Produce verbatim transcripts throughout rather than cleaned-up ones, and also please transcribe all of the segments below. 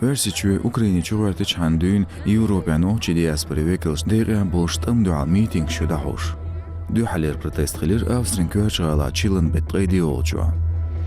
Оьрсийчоь Украине чугӀертачхьана дуьйна Европехь нохчийн диаспоран векалш декъехь болуш тӀамна дуьхьал митингаш ю дӀахьош. Дуьххьарлера протест хилира Австрин коьртачу гӀалахь чиллан беттан ткъе доьалгӀачохь.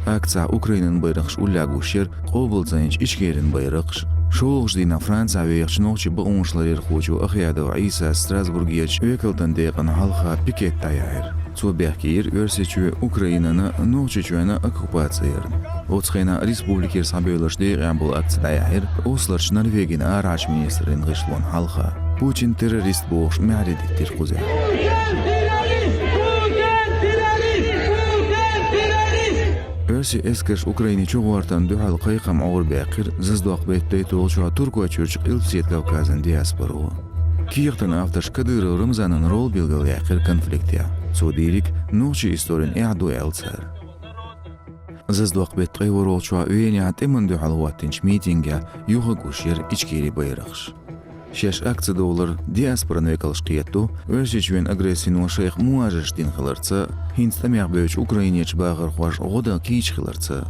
Акцехь Украинан байракхаш уллехь гуш яра, къобалдзийначу Ичкерин байракхаш. ШолгӀачу дийнахь Францехь вехачу нохчийн бакъонашларъярхочо Ахьядов Ӏийсас Страсбургерчу векалтан декъана хьалха пикет дӀаяьхьира. Цо бехке йира Оьрсийчоь Украинана, Нохчийчоьнна оккупаци ярна. Оцу хенахь республикера схьабевлларш декъехь болу акци дӀаяьхьира осларчу Норвегин арахьарчу министрийн гӀишлонна хьалха. Путин террорист бохуш маьхьарий диттира кхузахь. Оьрсийн эскарш Украине чугӀортарна дуьхьал кхайкхам Ӏорабаьккхира зазадоккху беттан ткъе ткъолгӀачохь Туркойчуьрчу Къилбаседа Кавказан диаспоро. Кехатан авторш Кадыров Рамзанан роль билгалъяьккхира конфликтехь. Цо дийриг нохчийн историн эхь ду аьлла цара. Зазадоккху беттан ткъе ворхӀалгӀачохь Венехь тӀеман дуьхьал хӀоттийначу митингехь юха а гуш яра Ичкерин байракхаш. Шаьш акци довлар диаспоран векалш кхетадо, Оьрсийчоьнан агрессино шайх мухӀажарш дина хиларца, хӀинца тӀамехь бевддачу Украинерчу бахархошна гӀо дан кийча хиларца.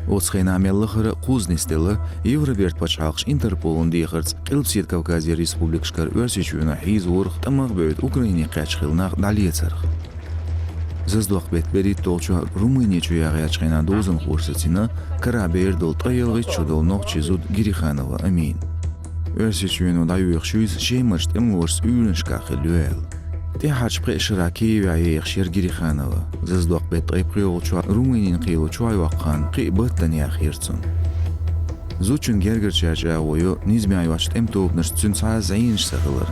Оцу хенахь мел лахара а кхузза нисделла Евробертан пачхьалкхаш Интерполна дехарца Къилбаседа Кавказера республикашкара Оьрсийчоьно хьийзорах тӀамах а бевдда Украине кхаьчна хилла нах дӀалецарх. Зазадоккху беттан берхӀитталгӀачохь Румыни чу яхъяьчу хенахь дозанхоша сацийна карахь бер долу ткъе ялхитта шо долу нохчийн зуда Гириханова Амин. Оьрсийчоьно дӀайоьхуш ю иза Шемарчу тӀемалошца уьйранашкахь хилла ю аьлла. ТӀаьххьарчу пхеа шарахь Киевехь ехаш яра Гириханова. Зазадоккху беттан ткъе пхоьалгӀачохь Румынина кхело чохь йоккху хан кхин а баттана яхйира цунна. Зудчун гергарчара чӀагӀо йо низамехь йоцчу тӀеман тобанашца цуьнан цхьа а зӀенаш ца хилар.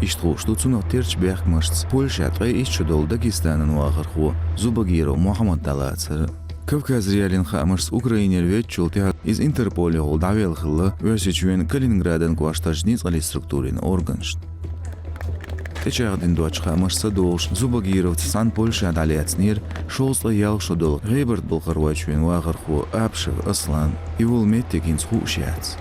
Иштта хууш ду цунах терчу бехкамашца Польшехь ткъе итт шо долу Дагестанан вахархо Зубагиров Мухьаммад дӀалацар. Кавказ.Реалиин хаамашца Украинера веддачул тӀаьхьа иза Интерполехула дӀавелла хилла Оьрсийчоьнан Калининградан кӀоштарчу ницкъаллин структурийн органашна. ТӀечӀагӀдина доцчу хаамашца долуш Зубагировца цхьаьна Польшехь дӀалаьцнера шовзткъе ялх шо долу ГӀебарта-Балкхаройчоьнан вахархо Апшев Аслан. И волу меттиг хӀинца хууш яц.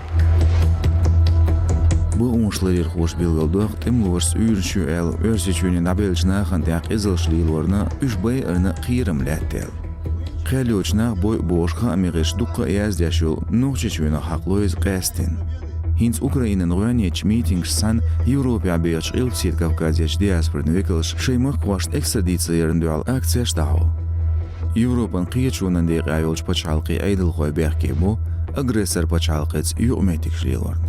Бакъонашларъярхоша билгалдоккху, тӀемалошца уьйранаш ю аьлла, Оьрсийчоьне дӀабеллачу нахана тӀехь къизаллаш лелорна, уьш байарна кхерам лаьтта аьлла. Кхел йоцу нах бойъу бохуш хаамийн гӀирсаша дуккха а яздеш йолу Нохчийчоьнах хьакхало иза къаьсттина. ХӀинца Украинан гӀоьнечу митингашца цхьаьна Европехь бехачу Къилбаседа Кавказерчу диаспоран векалш шайн махкахошна экстрадици ярна дуьхьал акцеш дӀахьо. Европан кхеташонан декъехь йолчу пачхьалкхийн Ӏедалхой бехке бо агрессор пачхьалкхица юкъаметтигаш лелорна.